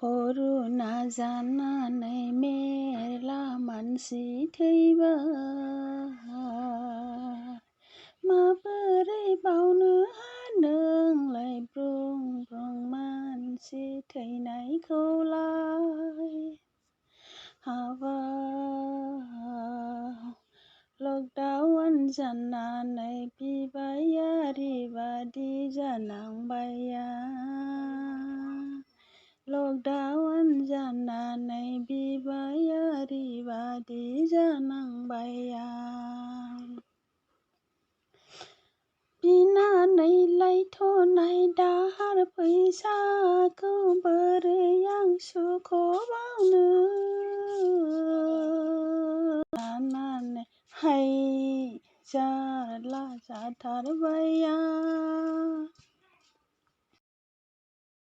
करुना जानानै मेला मानसि थैबाय। माबोरै बावनो नोंलाय ब्रुं ब्रुं मानसि थैनायखौलाय। हाबाब लकडाउन जानानै बिबायारि बादि जानांबाया। लकडाउन जानानै बिबायारि बादि जानांबाया। बिनानै लायथ'नाय दाहार फैसाखौ बोरै आं सुख'बावनो। लानानै हाय जारला जाथारबाय आं।